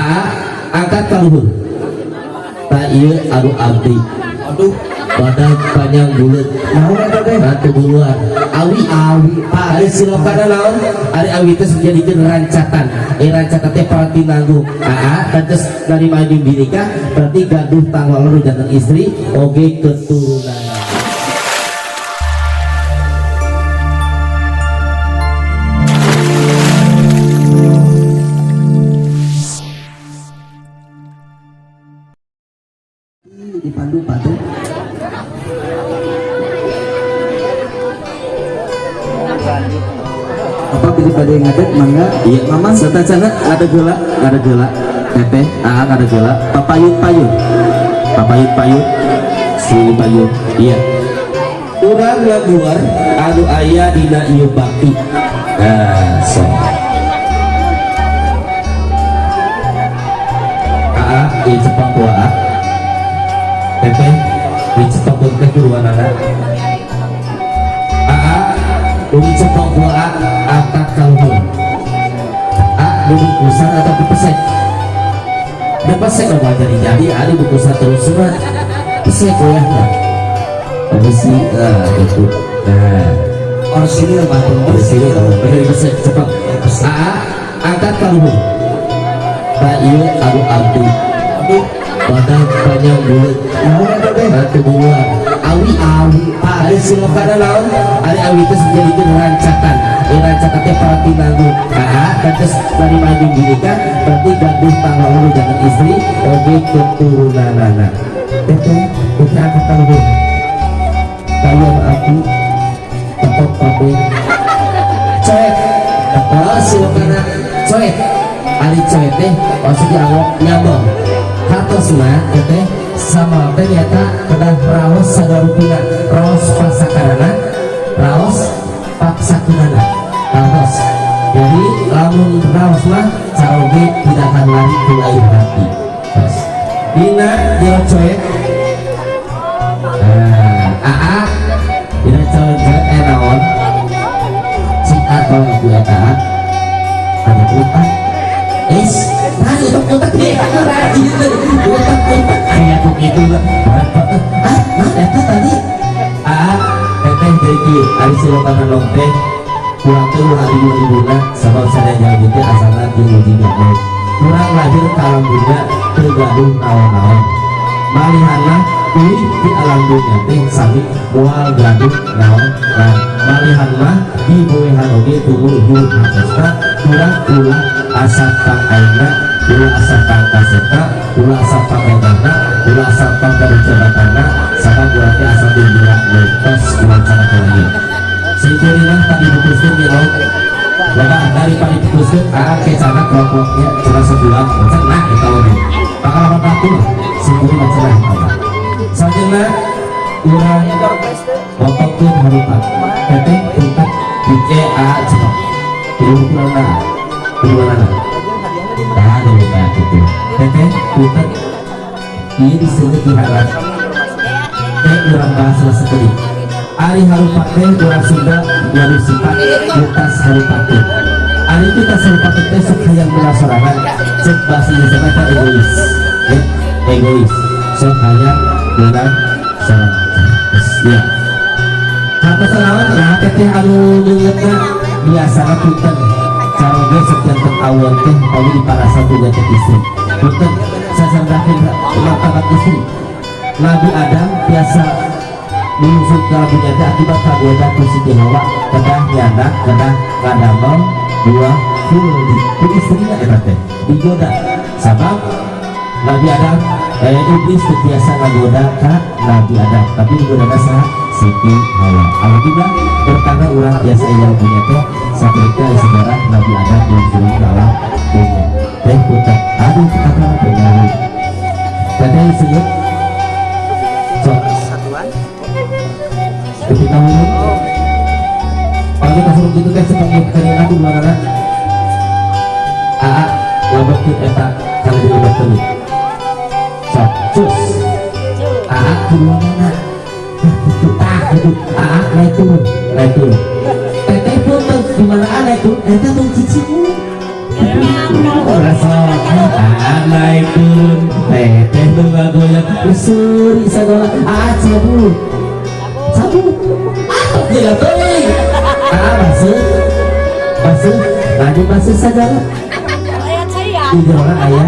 Aa, angkat ka luhur. Tah, ieu anu abdi. Aduh. Badan panjang bulat. Naon eta teh? Batu buluan. Awi. Awi, Pak. Ari silokana naon? Ari awi teh dijadikeun rancatan. Eh, rancatan teh paranti nanggung. Aa, terus narima dinikah berarti gaduh tanggal janten istri oge keturunan. Dipandu, Pak, teh. Apa pilih pada ngadeg, mangga. Iya, Mama. Serta sana ada gula, ada gula. Teteh, aa ada gula. Papayun payun. Papayun payun. Suli payun. Iya. Urang ngaguar anu aya dina ieu bakti. Nah, so. Aa, ieu cepang ku aa. Teteh, ieu cepang ku teh kuduanana. Aa, uing cepang ku aa, angkat ka luhur. A bungkusan atau dipesek? Dipesek dong, jadi jadi ada bungkusan terus mah pesek goyahnya besi, ah gitu, nah. Orsinil, Pak. Besi oh dipesek cepat. A, angkat ka luhur. Tah, ieu anu abdi. Aduh. Badan panjang bulat. Naon eta teh? Batu buluan. Awi. Awi, Pak. Ari silokana naon? Ari awi teh dijadikeun rancatan. Eh, rancatan teh paranti nanggung. Aa, terus narima dinikah berarti gaduh tanggal janten istri oge keturunanana. Teteh, teteh angkat ka luhur. Kalian aku tetep kabeh. Coet. Oh, silokana coet. Ari coet teh maksudnya angok nyambel. Hartosna teteh sama teh nyata kedah raos sagarupina, raos pasakanana, raos paksakinana. Raos. Jadi lamun raos mah caroge tidak akan lari ke lain hati. Terus. Dina jero coet. Nah, aa dina coet coet eh naon? Si atau ibu eta ada utang. Es, nah utak-utak deh, rajin utak-utak kayak begitu lah. Ah, nah eta tadi. Ah, teteh dari kieu, ari silokan long teh kurang teh ulah ribu-ribuna sabab sadaya jalmi teh asalna jeung uji gaduh. Kurang lahir ka alam dunya teu gaduh naon-naon. Malihana tuluy di alam dunya teh sami moal gaduh naon-naon. Malihan mah diboehan oge tuluy hirup hartosna kurang ulah asap pang aingna, ulah asap pang kasepna, ulah asap pang gagahna, ulah asap pang gaduh jabatanna, sabab urang teh asal dibira tos urang cara ieu. Singkurinah tadi diputuskeun di laut. Loba daripada diputuskeun, aa kecana kelompoknya cenah sebulan, cenah eta oge. Pangalaman batur, singkurinah cenah eta. Selanjutnya urang potongkeun harupat. Teteh punten di A cepet. Di ukuranna, ukuranna. Nah, dulu nah gitu. Teteh punten ieu disebut diharap. Teh urang bahas lah sakedik. Ari harupat teh urang Sunda gaduh sifat mutas harupat teh. Ari kita harupat teh sok hayang meunang sorangan, cek bahasa Indonesia mah teh egois. Ya, egois. Sok hayang meunang sorangan. Terus, ya. Hartos naon? Nah, teteh anu leungeutna biasana punten. Caroge sok janten awon teh pami diparasa ku janten istri. Punten sasardakeun martabat istri. Nabi Adam biasa diusut ke alam dunia teh akibat kagoda ku Siti Hawa kedah nyandak kedah ngadamel buah khuldi ku istrina eta teh digoda sabab Nabi Adam, iblis teu biasa ngagoda ka Nabi Adam tapi digoda saha? Siti Hawa. Alhamdulillah bertanda urang biasa aya dunia teh saperti sejarah Nabi Adam diusut ke alam dunia teh putar aduh kata pengaruh teteh disebut sok ketika umum kalau kita suruh gitu teh sebagai kalian aku dua anak aa lebetkeun eta kalau dilebetkeun sok cus aa kedua anak gitu tah gitu aa naik turun, naik turun teteh pun tuh di mana aa naik turun eta tuh cicimu. Oh, rasa aa Usuri segala. Ah, cabut. Cabut. Ah, tidak teuing. Ah, basuh. Basuh. Lanjut basuh segala. Di jerona aya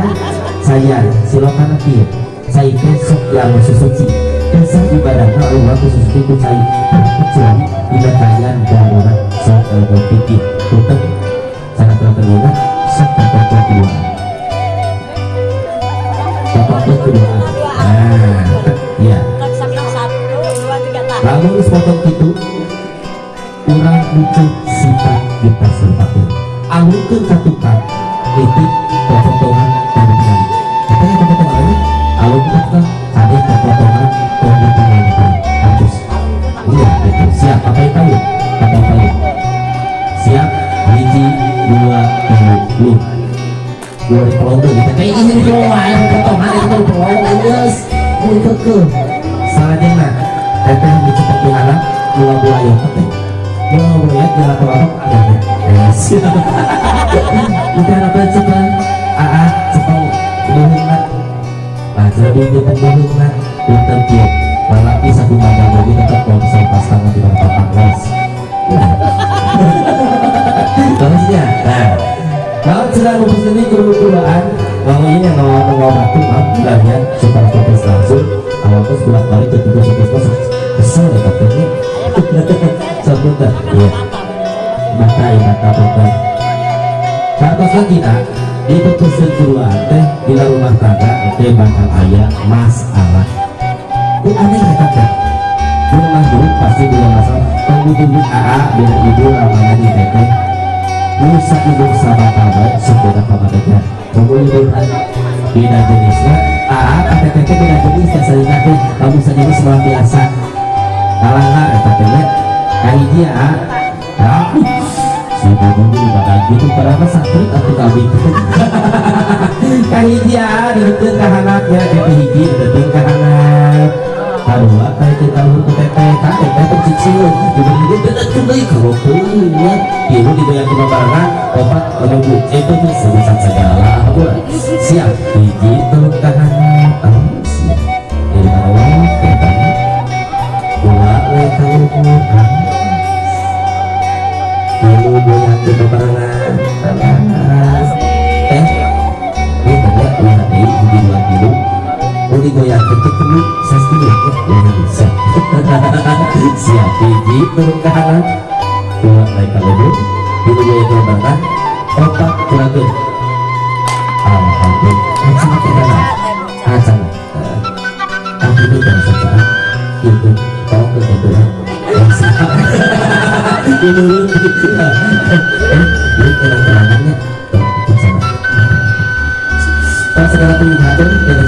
saya silakan kieu. Cai teh sok yang suci. Dasar ibadahna Allah ku suci ku cai. Kecuali dina kaayaan darurat sok ilmu fikih. Punten sangat terkenal sok potong dua. Potong kedua. Nah, iya. Lalu geus potong kitu, urang lucu sifat kita sertakeun. Alungkeun ka tukang nitip potongan tadi. Katanya potongan ini alungkeun ka tukang kade potongan tong ditinggal hapus. Iya, gitu. Siap, apa yang tahu? Apa yang tahu? Siap, hiji, dua, tilu, lu. Dua di pelong gitu. Kayak ini di pelong, ayo potongan itu di pelong, geus. Ini kekeh. Salajengna, teteh dicetak di anak, dua buaya teh. Dua buaya jalan ke ada. Yes. Kita apa cepat? Aa, cepat buhungna. Nah, jadi kita buhungna, punten kieu. Lalaki sakumaha oge tetep mau bisa lepas tangan di papan los. Terusnya, nah, kalau sedang fokus ini kudu-kuduan, lalu ini yang ngawal batu, maaf bilangnya supaya fokus langsung, awal terus bolak balik ke tiga fokus masuk kesel ya katanya. Sebentar, iya. Maka ya maka punten. Kartosna kita di pepeseun kuduan teh dina rumah tangga teh bakal aya masalah. Itu aneh ya teh. Di rumah dulu pasti punya masalah. Tunggu tunggu AA beda ibu ramana di teteh. Nusa ibu sama kabar sok beda pamadegan. Tunggu liburan beda jenisnya. AA ka teteh teh beda jenis ya salina teh. Kamu sajenis malah biasa. Kalangga eta teh nya. Kahiji AA. Ya, si bodoh ini bakal gitu padahal mah santri atau kami. Kahiji AA deukeun ka handapnya teteh hiji deukeun ka handap. Kadua ka kaluhur ku teteh ka teteh teh cicil diberi deukeun deui kagokeun ya. Tilu digoyang ku babarengan opat menuju itu tuh sebutan segala siap hiji turun ka handap. Ah, siap. Jadi kalau kita dua we kaluhur ah. Tilu goyang ku babarengan alah. Eh, ini banyak dua deui hiji dua tilu. Oh digoyang teh kudu saskieu ya, ya bisa. Siap hiji turun ka handap, dua naik ka luhur, tilu goyang ku babarengan, opat kurageun. Alhamdulillah. Acan kita acan. Ah itu kan saja. Itu tolong ke itu ya. Ini dulu. Eh, ini tenang-tenangannya. Tuh, itu sama. Kalau segala pilihan